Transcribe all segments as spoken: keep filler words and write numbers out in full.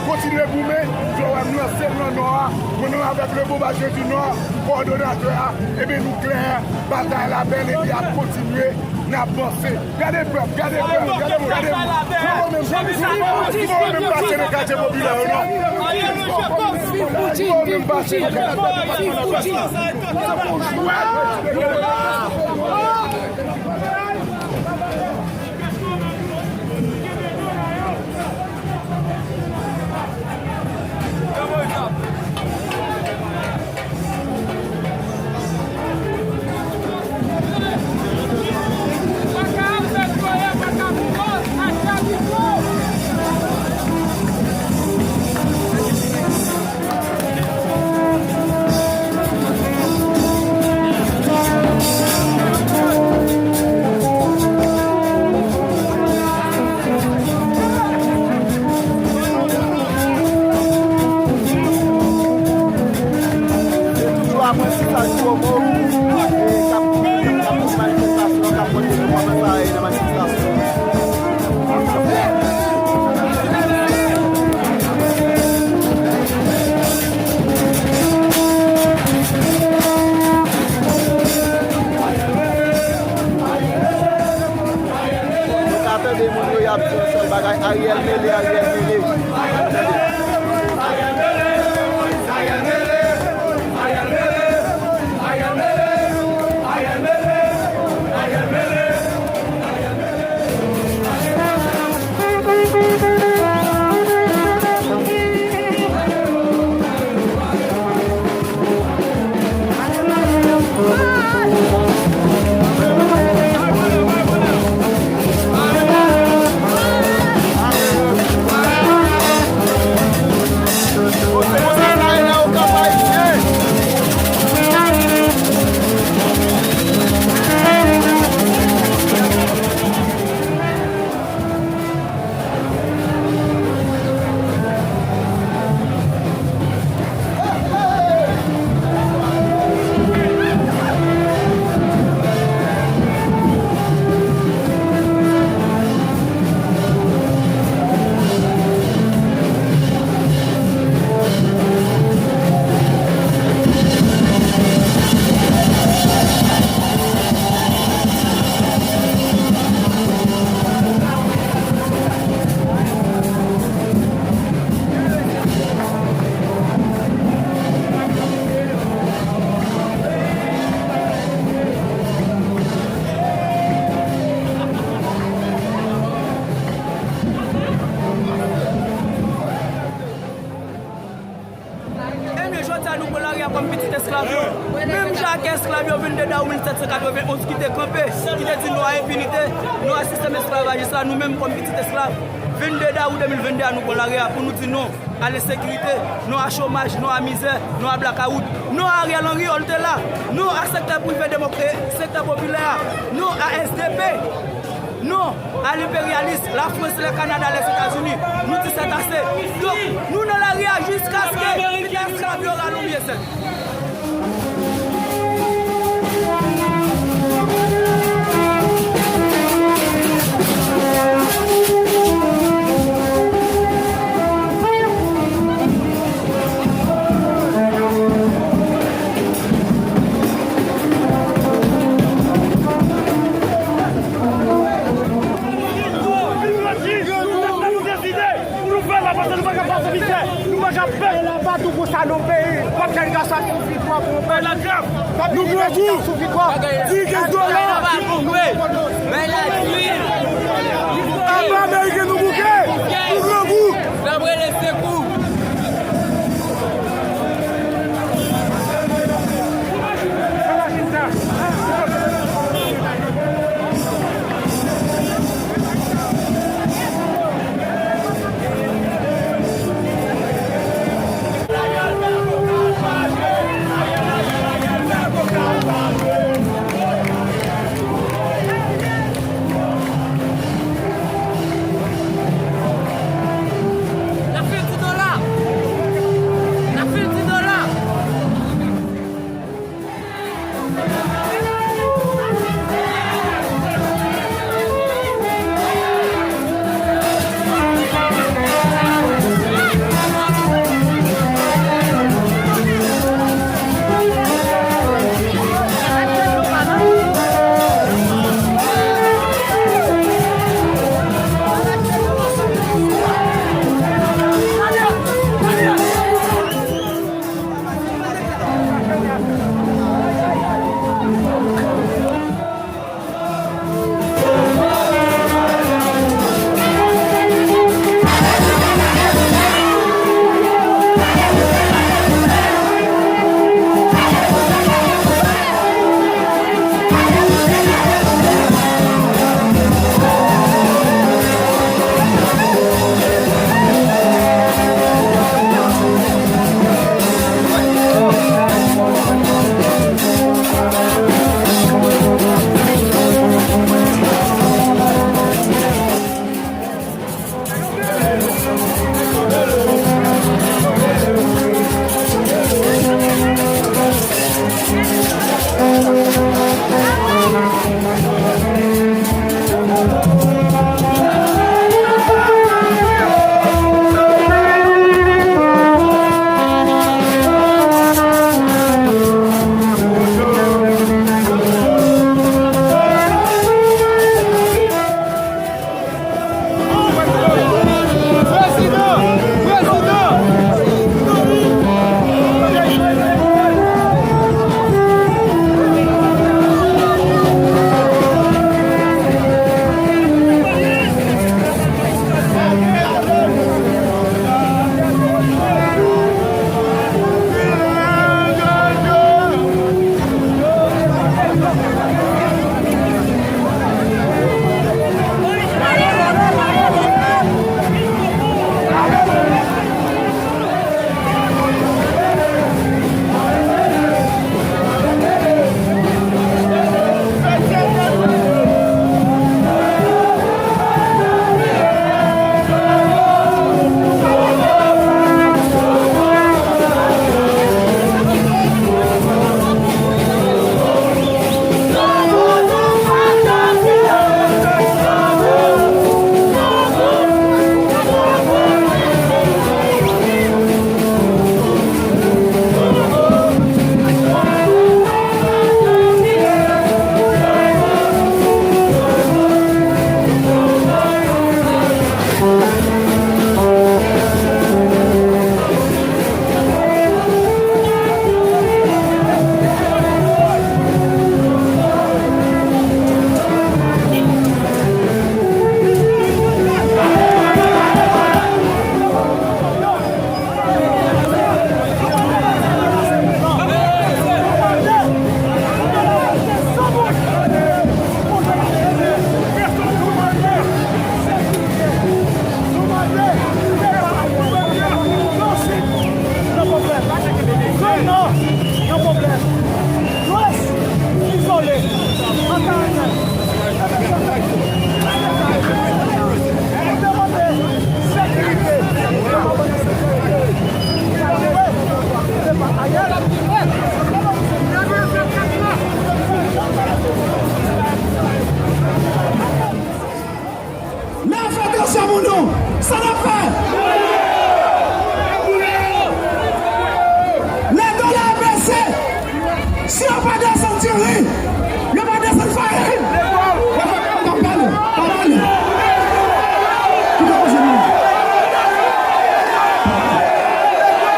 Kontinye goumen, jan w wè m lanse l nan Nò a, mwen menm avèk Lebo Baje di Nò, kowòdonatè a, ebyen nou klè, batay la bèl epi ap kontinye, n ap vanse. Gade pèp, gade pèp, gade mwen, gade mwen. Mwen menm, mwen menm, mwen menm pase nan katye popilè yo non. Mwen menm pase nan katye popilè yo. Se toujou apre sis a jou Omo, e k ap, k ap, k ap manifestasyon, k ap pote nou kòman sa ye nan manifestasyon. Nou ka tande moun yo y ap di yon sèl bagay, Ariel mele, Ariel mele. Ebyen, jodi a nou pran lari a kòm pitit esklav yo. Menm jan ak esklav yo vennde dawou mil sèt san katrevenn onz ki te kanpe, ki te di non a enpinite, non a sistèm esklavajis la, nou menm kòm pitit esklav, vennde dawou de mil vennde a nou pran lari a pou nou di non a lensekirite, non a chomaj, non a mizè, non a blakawout, non a Ariel Henry, ol te la, non a sektè prive demokra-, sektè popilè a, non a S D P. Non a lenperyalis, Lafrans, le Kanada, Lèzetazini, nou di sètase. Donk, nou nan lari a jiskaske esklav yo rale yon pye sèk. Nou deside pou nou fè la, paske nou pa ka pase mizè, nou pa ka pè. Lè pa tou pou sa nou peyi. W ap jwenn gason sou vikwa pou nou pè. Nou pran kou, di kèk dola. Apa Ameriken nou bouke, nou pran kou. N ap rele sekou.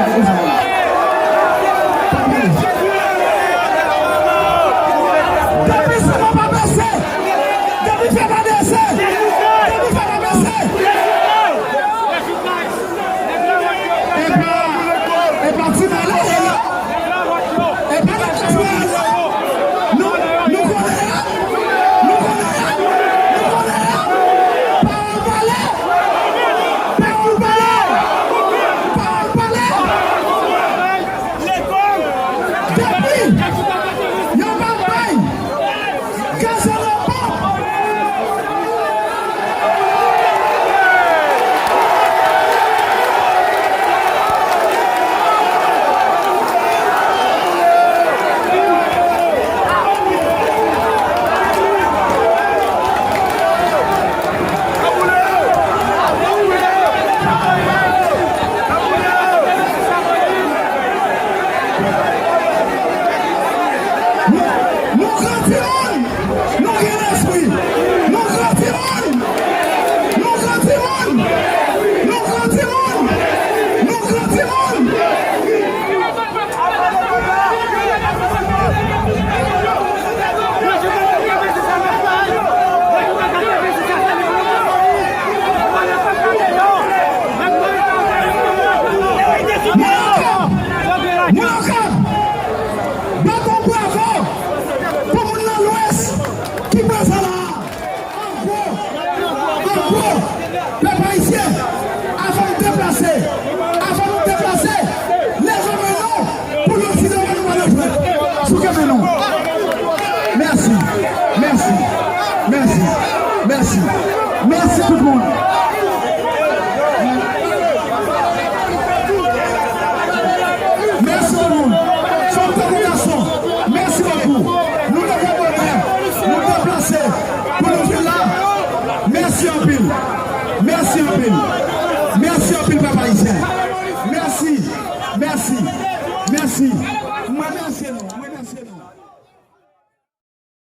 Depi sou mwen pa bese, depi fè pa bese, depi fè pa bese. Epa, epa ti malere yo. Epa ti malere yo. Nou, nou konnen yo. Nou konnen yo. Nou konnen yo. Pawòl pale. Pawòl pale. Pawòl pale. Depi yo pa bay gazolopòp. Nou, nou gran timoun, nou gen lespri. Nou gran timoun, nou gran timoun, nou gran timoun, nou gran timoun. Mwen Okap! Mwen Okap! Bat yon bravo pou moun nan Lwès ki prezan la a. An gwo, an gwo, pèp ayisyen, avan n deplase, avan nou deplase, leve men nou pou nou di devan nou pa nan jwèt. Souke men nou. Mèsi, mèsi, mèsi, mèsi, mèsi tout moun.